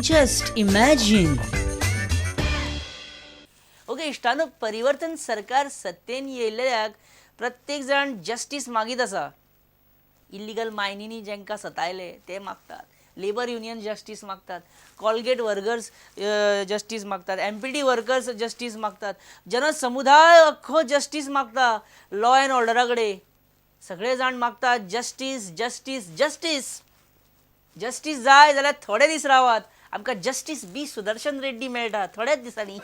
Just imagine. Okay इश्टानो, परिवर्तन सरकार सत्तेन येयल्ल्याक प्रत्येक जाण जस्टीस मागीत आसा. इल्लिगल मायनींनी जांकां सतायले ते मागतात, लेबर युनियन जस्टीस मागतात, कॉलगेट वर्कर्स जस्टीस मागतात, एमपीटी वर्कर्स जस्टीस मागतात, जनसमुदाय अख्खो जस्टीस मागता. लॉ एंड ऑर्डरा कडेन सगळे जाण मागतात जस्टीस जस्टीस जस्टीस. जस्टीस जाय जाल्यार थोडे दीस रावात, आमकां जस्टीस बी सुदर्शन रेड्डी मेळटा थोड्याच दिसांनी.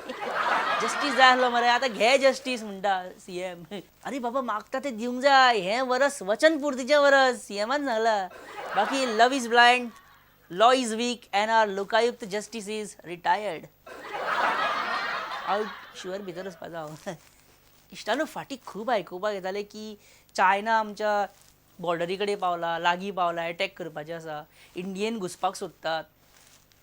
जस्टीस जाय आसलो मरे, आतां घे जस्टीस म्हणटा सीएम. अरे बाबा, मागता तें दिवंक जाय. हें वरस वचन पुर्तीचें वरस, सीएमान सांगलां. बाकी love is blind, law is weak and our Lokayukta justice is retired. हांव शुअर भितर वचपाचो हांव. इश्टानो, फाटीं खूब आयकुपाक येतालें की चायना आमच्या बॉर्डरी कडेन पावला, लागीं पावला, एटॅक करपाचें आसा, इंडियेन घुसपाक सोदतात.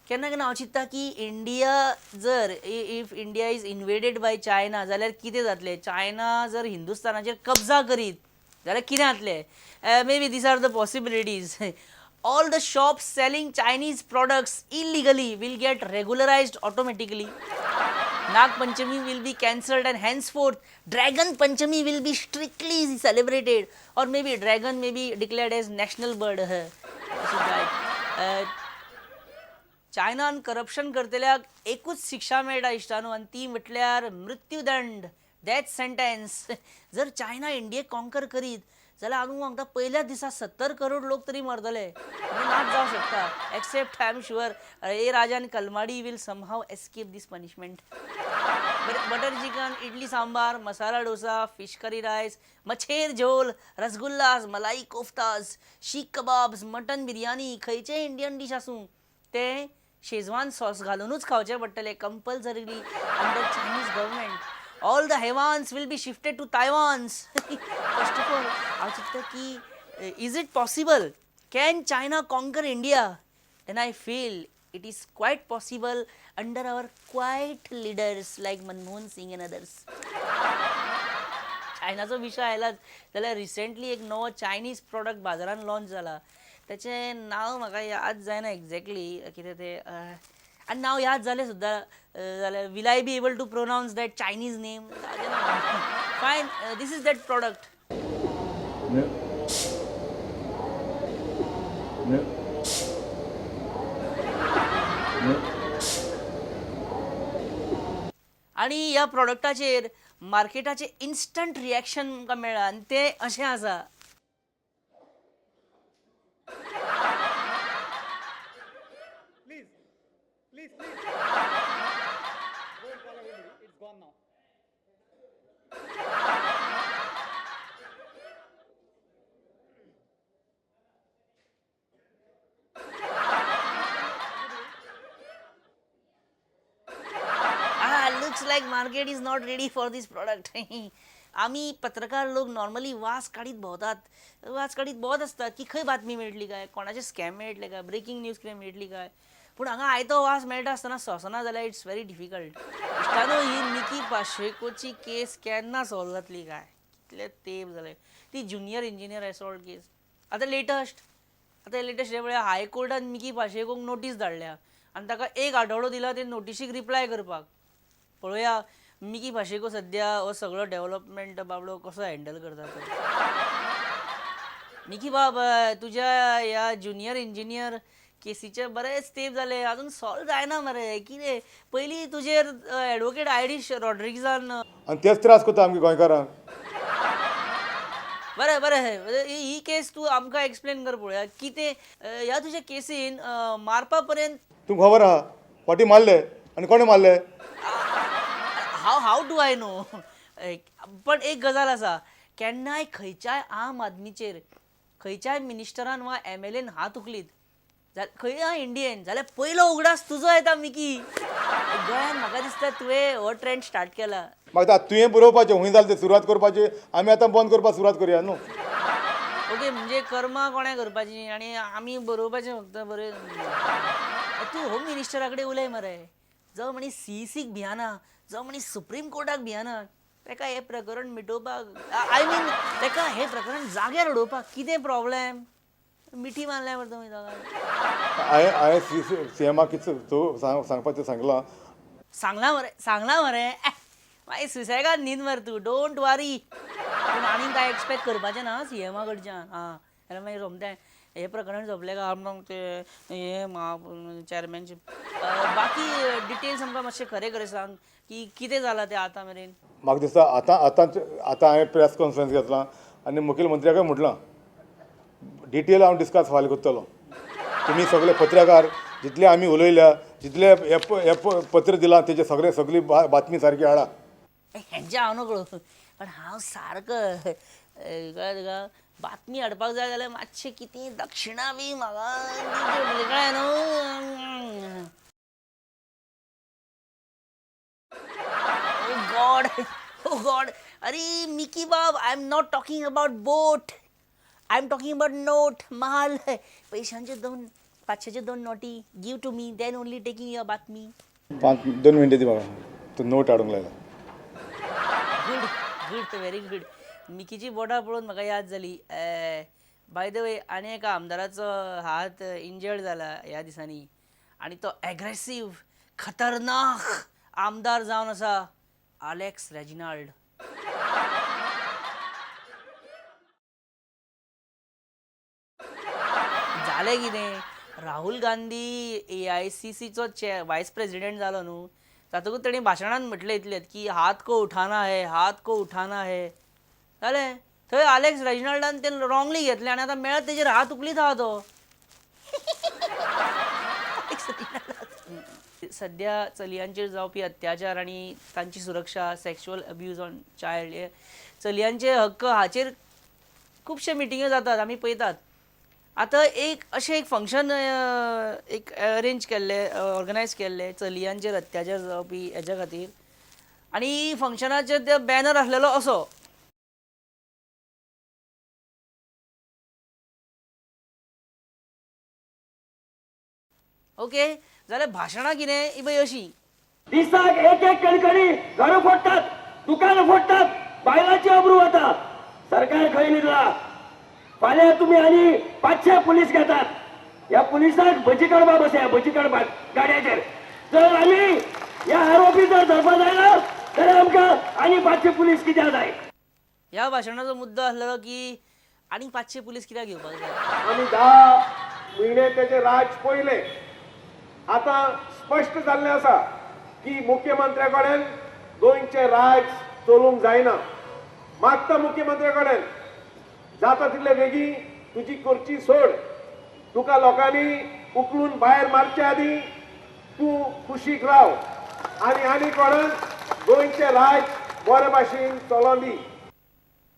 केन्ना केन्ना हांव चिंत्ता की इंडिया जर, if India is invaded by China जाल्यार कितें जातलें? चायना जर हिंदुस्तानाचेर कब्जा करीत जाल्यार कितें जातलें? Maybe these are the possibilities. All the shops selling Chinese products illegally will get regularized automatically. Nag Panchami will be cancelled and henceforth Dragon Panchami will be strictly celebrated, or maybe dragon may be declared as national bird. चायनान corruption करतल्याक एकूच शिक्षा मेळटा इश्टानो, आनी ती म्हटल्यार मृत्यूदंड, डेथ सेंटेन्स. जर चायना इंडियेक कॉन्कर करीत जाल्यार हांव सांगता, पयल्याच दिसा 70 करोड लोक तरी मरतले, म्हणजे नाच जावंक शकता. Except I am sure A. Raja आनी Kalmadi will somehow escape this punishment. बरें, butter chicken, idli sambar, masala dosa, fish curry rice, मछेर झोल, रसगुल्लास, मलाई कोफ्तास, शीख कबाब्स, मटन बिरयानी, खंयचेय इंडियन डीश आसूं, तें शेजवान सॉस घालुनूच खावचें पडटलें compulsorily under Chinese government. All the haivans will be shifted to Taiwans. First of all हांव चिंत्ता की is it possible? Can China conquer India? Then I feel it is quite possible under our quiet leaders like Manmohan Singh and others. चायनाचो विशय आयलाच जाल्यार recently एक नवो Chinese product बाजारान launch जाला. तेचें नांव म्हाका याद जायना एक्झॅक्टली कितें तें. आनी नांव याद जालें सुद्दां जाल्यार will I be able to pronounce that Chinese name? Fine, this is that product. No. No. No. आनी ह्या प्रोडक्टाचेर मार्केटाचें इन्स्टंट रिएक्शन आमकां मेळ्ळां आनी तें अशें आसा. Please, please, please. Go and call everybody. It's gone now. Ah, looks like market is not ready for this product. आमी पत्रकार लोक नॉर्मली वास काडीत भोंवतात, वास काडीत भोंवत आसतात की खंय बातमी मेळटली काय, कोणाचें स्कॅम मेळटलें काय, ब्रेकींग न्यूज कितें मेळटली काय. पूण हांगा आयतो वास मेळटा आसतना सोंसना जाल्यार it's very difficult. इश्टानो, ही मिकी पाशेकोची केस केन्ना सॉल्व जातली काय? कितले तेंप जाले ती ज्युनियर इंजिनियर एसॉल्ट केस. आतां लेटस्ट हें पळय, हायकोर्टान मिकी पाशेकोक नोटीस धाडल्या आनी ताका एक आठवडो दिला ते नोटिशीक रिप्लाय करपाक. पळोवया मिकी पाशेको सद्या हो सगळो डेव्हलपमेंट बाबडो कसो हँडल करता तो. मिकी बाब, तुज्या ह्या ज्युनियर इंजिनियर केसीचे बरेच तेंप जाले, अजून सॉल्व जायना मरे. कितें पयलीं तुजेर एडवोकेट आयरीश रॉड्रिग्जान आनी तेच त्रास करता आमगे गोंयकारांक. बरें बरें, ही केस तूं आमकां एक्सप्लेन कर पळोवया. कितें ह्या तुज्या केसीन मारपा पर्यंत? तुमकां खबर आहा, फाटीं मारले आनी कोणें मारले? How do I know? पण एक गजाल आसा, केन्नाय खंयच्याय आम आदमीचेर खंयच्याय मिनिस्टरान वा एमएलएन हात उखलीत खंय इंडियेन जाल्यार पयलो उगडास तुजो येता मिकी. गोंयान म्हाका दिसता तुवें हो ट्रेंड स्टार्ट केला. म्हाका तुवें बरोवपाचें खंय जालें तें सुरवात करपाचें, आमी आतां बंद करपाक सुरवात करया न्हू. ओके, म्हणजे कर्मां कोणें करपाची आनी आमी बरोवपाचें फक्त. बरें, तूं होम मिनिस्टरा कडेन उलय मरे. जावं म्हणी सीईसीक भियाना, जावं म्हणी सुप्रीम कोर्टाक भियाना, ताका हें प्रकरण मिटोवपाक, I mean, ताका हें प्रकरण जाग्यार उडोवपाक कितें प्रॉब्लेम? मिठी मारल्या मरे तुमी दोगांय. हांवें हांवें सी सी एमाक कितें सांगपाचें सांगलां. सांगलां मरे, सांगलां मरे. मागीर सुसेगाद न्हीद मरे तूं, don't वरी. पूण आनीक कांय एक्सपेक्ट करपाचें ना सी एमा कडच्यान. आं जाल्यार मागीर सोमतें हें प्रकरण सोंपलें काय आमकां ते हें चॅरमॅनशीप. बाकी डिटेल्स आमकां मातशें खरें खरें सांग की कितें जालां तें आतां मेरेन. म्हाका दिसता आतां आतां आतां हांवें प्रेस कॉन्फरन्स घेतलां आनी मुखेलमंत्र्याकूय म्हटलां डिटेल हांव डिस्कस फाल्यां करतलो. तुमी सगळे पत्रकार जितले आमी उलयल्या जितले हे पत्र दिलां तेजे सगळे सगळी बातमी सारकी हाडा. हेंचें हांव नकळो, पण हांव सारको कळ्ळें तुका, बातमी हाडपाक जाय जाल्यार मातशें कितें दक्षिणा बी म्हाका दिवची पडटली, कळ्ळें न्हू. ओ गॉड, ओ गॉड, अरे मिकी बाब, I am not talking about boat, I am talking about note, माल, पैशांचे दोन 500च्यो दोन नोटी give to me, then only taking your बातमी. 5-2 मिनटां दी म्हाका, तो नोट हाडूंक लायला. Good good, very good. मिकीची बोटां पळोवन म्हाका याद जाली. बाय the way, आनी एका आमदाराचो हात इंजर्ड जाला ह्या दिसांनी आनी तो एग्रेसीव खतरनाक आमदार जावन आसा, आलेक्स रेजिनाल्ड. जालें कितें, राहुल गांधी AICCचो वायस प्रेसिडेंट जालो न्हू, तातूंत तेणी भाशणान म्हटलें इतलेंच की हात को उठाना है, हात को उठाना है. जालें, थंय आलेक्स रेजिनाल्डान तें रॉंगली घेतलें आनी आतां मेळत तेजेर हात उखलीत आहा तो. सद्या चलयांचेर जावपी अत्याचार आनी तांची सुरक्षा, सेक्शुअल अब्यूज ऑन चायल्ड, हे चलयांचे हक्क हाचेर खुबशे मिटिंग्यो जातात, आमी पळयतात. आतां एक अशें एक फंक्शन एक अरेंज केल्लें, ऑर्गनायज केल्लें चलयांचेर अत्याचार जावपी हेज्या खातीर, आनी फंक्शनाचेर ते बॅनर आसलेलो असो. ओके, जाल्यार भाशणां कितें ही पळय अशीं. दिसाक एक एक कणकणी घरां फोडटात, दुकानां फोडटात, बायलांची अब्रू वता. सरकार खंय न्हिदला? फाल्यां तुमी आनी 500 पुलीस घेतात. ह्या पुलिसांक भजी काडपाक बसया, भजी काडपाक गाडयेचेर. जर आमी ह्या आरोपी जर धरपा जायना जाल्यार आमकां आनी 500 पुलीस कित्याक जाय? ह्या भाशणाचो मुद्दो आसलेलो की आनी 500 पुलीस कित्याक घेवपाक जाय. आमी 10 म्हयने तेजें राज पळयलें. आतां स्पश्ट जाल्लें आसा की मुख्यमंत्र्या कडेन गोंयचें राज चलोवंक जायना. मागता मुख्यमंत्र्या कडेन जाता तितले बेगीन तुजी खुर्ची सोड, तुका लोकांनी उखलून भायर मारचे आदीं तूं कुशीक राव आनी आनी कोणाक गोंयचें राज बरे भाशेन चलोवंक दी.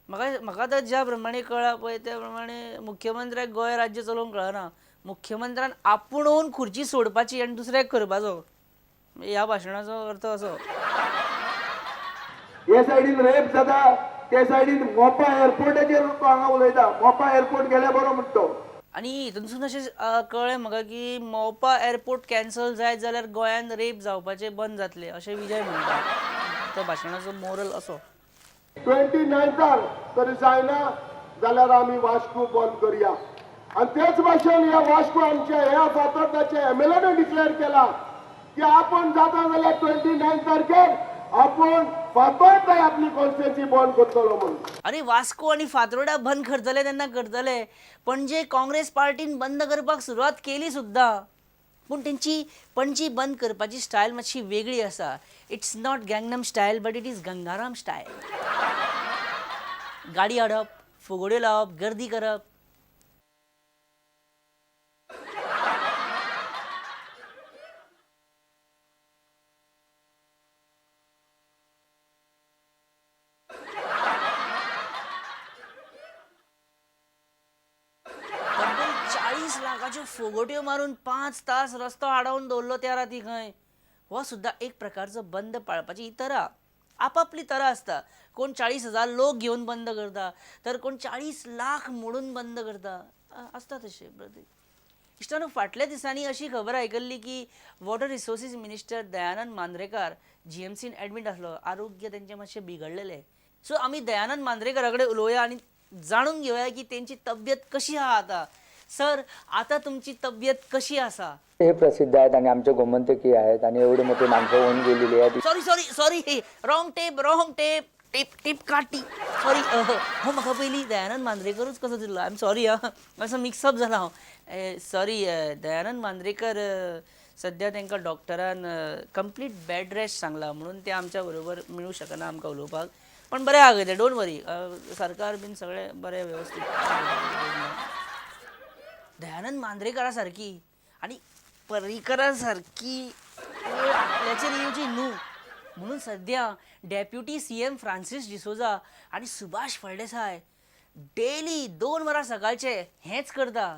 म्हाका तर ज्या प्रमाणे कळ्ळां पळय त्या प्रमाणे मुख्यमंत्र्याक गोंय राज्य चलोवंक कळना. मुख्यमंत्र्यान आपूण खुर्ची सोडपाची आनी दुसऱ्याक करपाचो, ह्या भाशणाचो अर्थ असो. हे सायडीन रेप जाता, ते सायडीन मोपा एअरपोर्टाचेर तो हांगा उलयता, मोपा एअरपोर्ट गेल्यार बरो म्हणटा तो. आनी हितूनसून अशें कळ्ळें म्हाका की मोपा एअरपोर्ट कॅन्सल जायत जाल्यार गोंयांत रेप जावपाचें बंद जातलें अशें विजय म्हणटा. त्या भाशणाचो मोरल असो. 29 तरी जायना जाल्यार आमी वास्को बंद करया. आनी तेच भाशेन ह्या वास्को आमच्या ह्या फातोर्डाच्या एमएलएन डिक्लेअर केला की आपण जाता जाल्यार 29 तारखेर आपण फातोर्डा आपली कॉन्स्टिट्युएन्सी बंद करतलो म्हणून. अरे वास्को आनी फातोर्डा बंद करतले तेन्ना करतले, पणजे काँग्रेस पार्टीन बंद करपाक सुरवात केली सुद्दां, पूण तेंची पणजी बंद करपाची स्टायल मातशी वेगळी आसा. It's not Gangnam style but it is Gangaram style. गाडी हाडप, फुगड्यो लावप, गर्दी करप. तब्बल 40 लाखाच्यो फोगोट्यो मारून 5 तास रस्तो आडावन दवरलो त्या राती खंय. हो सुद्दां एक प्रकारचो बंद पाळपाची ही तरा, आपापली तरा आसता. कोण 40,000 लोक घेवन बंद करता तर कोण 40 लाख मोडून बंद करता, आसता तशें. इश्टानो, फाटल्या दिसांनी अशी खबर आयकल्ली की water resources minister Dayanand Mandrekar GMCन admit आसलो, आरोग्य तेंचें मातशें बिगडलेलें. सो आमी दयानंद मांद्रेकरा कडेन उलोवया आनी जाणून घेवया की तेंची तब्येत कशी आहा आतां. सर, आतां तुमची तब्येत कशी आसा? हे प्रसिद्ध आहेत आणि आमचे गोमंतकी आहेत आणि एवढे मोठे माणसं होऊन गेलेली आहेत. Sorry, sorry, sorry, wrong tape, wrong tape, tape tape काटी. सॉरी. हो, म्हाका पयलीं दयानंद मांद्रेकरूच कसो दिसलो. I am sorry. आं, मातसो मिक्सअप जाला हांव. सॉरी. दयानंद मांद्रेकर, सद्या तांकां डॉक्टरान कंप्लीट बेड रेस्ट सांगला म्हणून ते आमच्या बरोबर मेळूं शकना आमकां उलोवपाक. पण बरें आहा ते, don't वरी. सरकार बीन सगळें बरें वेवस्थीत. दयानंद मांद्रेकरा सारकी आनी पर्रीकरा सारकी वेळ आपल्याचेर येवची न्हू म्हणून सद्या डेप्युटी सीएम फ्रांसीस डिसोजा आनी सुभाष फळदेसाय डेली 2 वरां सकाळचे हेंच करता.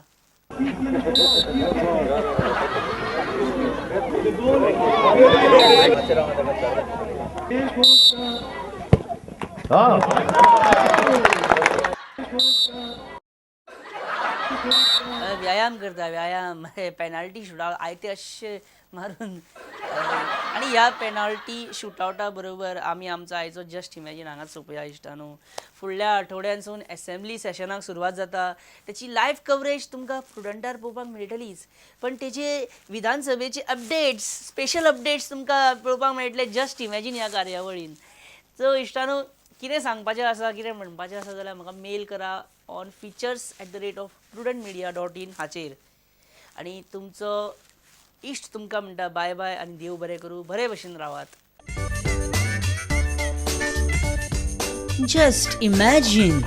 व्यायाम करता व्यायाम. पेनाल्टी शूटआउट आयते अशे मारून. आनी ह्या पेनाल्टी शुटआउटा बरोबर आमी आमचो आयचो जस्ट इमॅजीन हांगाच सोंपया. इश्टानो, फुडल्या आठवड्यानसून एसेंब्ली सेशनाक सुरवात जाता. तेची लायव्ह कवरेज तुमकां प्रुडंटार पळोवपाक मेळटलीच, पण तेजे विधानसभेचे अपडेट्स, स्पेशल अपडेट्स तुमकां पळोवपाक मेळटले जस्ट इमॅजीन ह्या कार्यावळीन. सो इश्टानो, कितें सांगपाचें आसा, कितें म्हणपाचें आसा जाल्यार म्हाका मेल करा on features@prudentmedia.in हाचेर. आनी तुमचो इश्ट तुमकां म्हणटा बाय बाय आनी देव बरें करूं. बरे भशेन रावात. Just imagine.